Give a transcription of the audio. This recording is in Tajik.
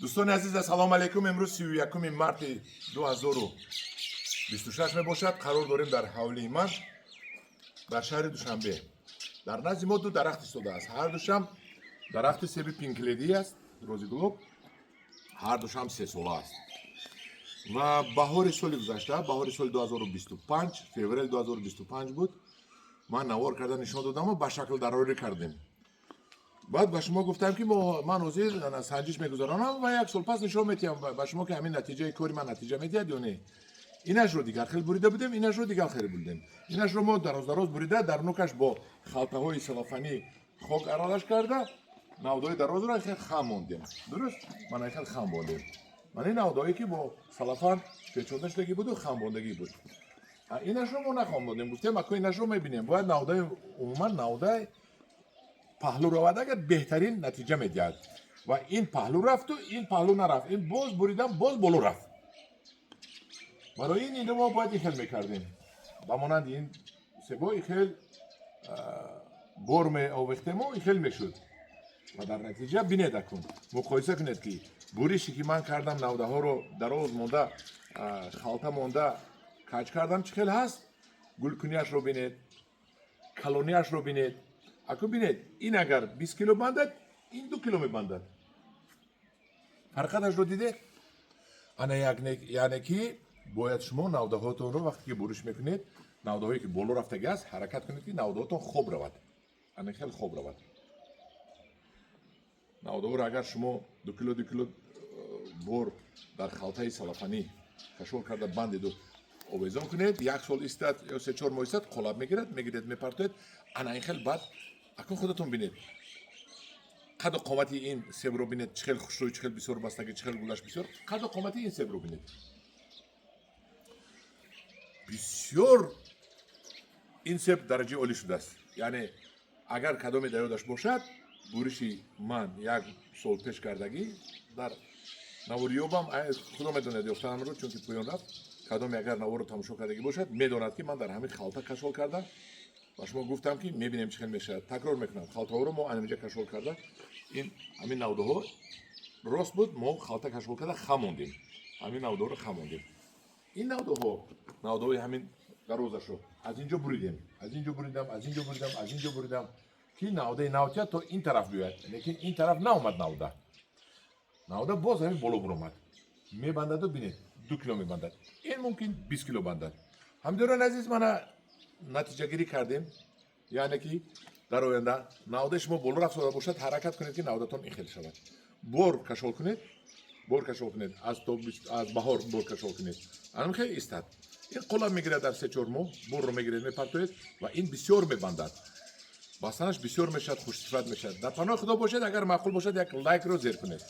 Дӯстони азиз, ассалому алайкум. Имрӯз 31 марти 2026 мебошад. Қарор дорем дар ҳавлии ман дар шаҳри Душанбе. Дар назди мо ду дарахт истодааст. Ҳар душам дарахти себи Пинк Леди аст, Рози Глоб. Ҳар душам 3 сола аст. Ва баҳори соли гузашта, баҳори соли 2025, феврали 2025 буд, ман навор карда нишон додаму ба шакл дарорӣ кардем. Баъд ба шумо гуфтам, ки ман ҳозир санҷиш мегузаронам ва як сол пас нишон медиҳам ба шумо, ки ҳамин натиҷаи кори ман натиҷа медиҳад ё не. Инашро дигар хел бурида будем, инашро дигар хел буридем. Инашро мо дароз дароз бурида, дар нукаш бо халтаҳои селофанӣ хок аралаш карда, навдои дарозро хел хам мондем. Дуруст, мана хел хам мондем. Мана ин навдое, ки бо селофан печонда шудагӣ буду хамбондагӣ буд. Инашро мо нахам мондем. Гуфтем, ако инашро мебинем, бояд навдаи, умуман навдаи паҳлӯ равад, агар беҳтарин натиҷа медиҳад. Ва ин паҳлӯ рафту ин паҳлӯ нарафт. Ин боз буридам, боз боло рафт. Барои ин инро мо бояд ин хел мекардем. Ба монанди ин себо ин хел бор меовехтему ин хел мешуд. Ва дар натиҷа бинед, акун муқоиса кунед, ки бурише, ки ман кардам, навдаҳоро дароз монда, халта монда каҷ кардам, чӣ хел ҳаст. Гулкуниашро бинед, калониашро бинед. Аку бинед, ин агар 20 кило бандад, ин 2 кило мебандад. Фарқаташро дидед. Ана, яъне ки бояд шумо навдаҳотонро, вақте ки буриш мекунед, навдаҳое, ки боло рафтагӣ аст, ҳаракат кунед, ки навдаҳотон хоб равад. Ана хел хоб равад навдаҳоро. Агар шумо 2 кило, 2 кило бор дар халтаи селофанӣ кашол карда бандеду овезон кунед, як сол истад ё 3-4 моҳ истад, қолаб мегирад, мегиред, мепартоед. Ана ин хел. Баъд акун худатон бинед, қаду қомати ин себро бинед, чӣ хел хушрӯй, чӣ хел бисёр бастагӣ, чӣ хел гулаш бисёр. Қаду қомати ин себро бинед. Бисёр ин себ дараҷаи олӣ шудааст. Яъне агар кадоме дар ёдаш бошад, буриши ман як сол пеш кардагӣ дар навориёбам, худо медонад ёфтанамро, чунки поён рафт. Кадоме агар наворро тамошо кардагӣ бошад, медонад, ки ман дар ҳамин халта кашол кардам. Ба шумо гуфтам, ки мебинем, чӣ хел мешавад. Такрор мекунам, халтаҳоро мо анаминҷа кашол карда, ин ҳамин навдаҳо рост буд, мо халта кашол карда хамондем, ҳамин навдаҳоро хамондем. Ин навдаҳо, навдаҳои ҳамин дарозашро аз инҷо буридем, аз инҷо буридам, аз инҷо буридам, аз инҷо буридам, ки навдаи навтия то ин тараф биёяд. Лекин ин тараф наомад навда. Навда боз ҳамин боло буромад, мебандаду бинед, 2 кило мебандад, ин мумкин 20 кило бандад. Ҳамдиёрони азиз, мана натиҷагирӣ кардем. Яъне ки дар оянда навдаи шумо боло рафтода бошад, ҳаракат кунед, ки навдатон ин хел шавад. Бор кашол кунед, бор кашол кунед, аз баҳор бор кашол кунед, анам хел истад. Ин қолаб мегирад дар 3-4 моҳ, борро мегиред, мепартоед ва ин бисёр мебандад, бастанаш бисёр мешавад, хушсифат мешавад. Дар паноҳи Худо бошед. Агар маъқул бошад, як лайкро зер кунед.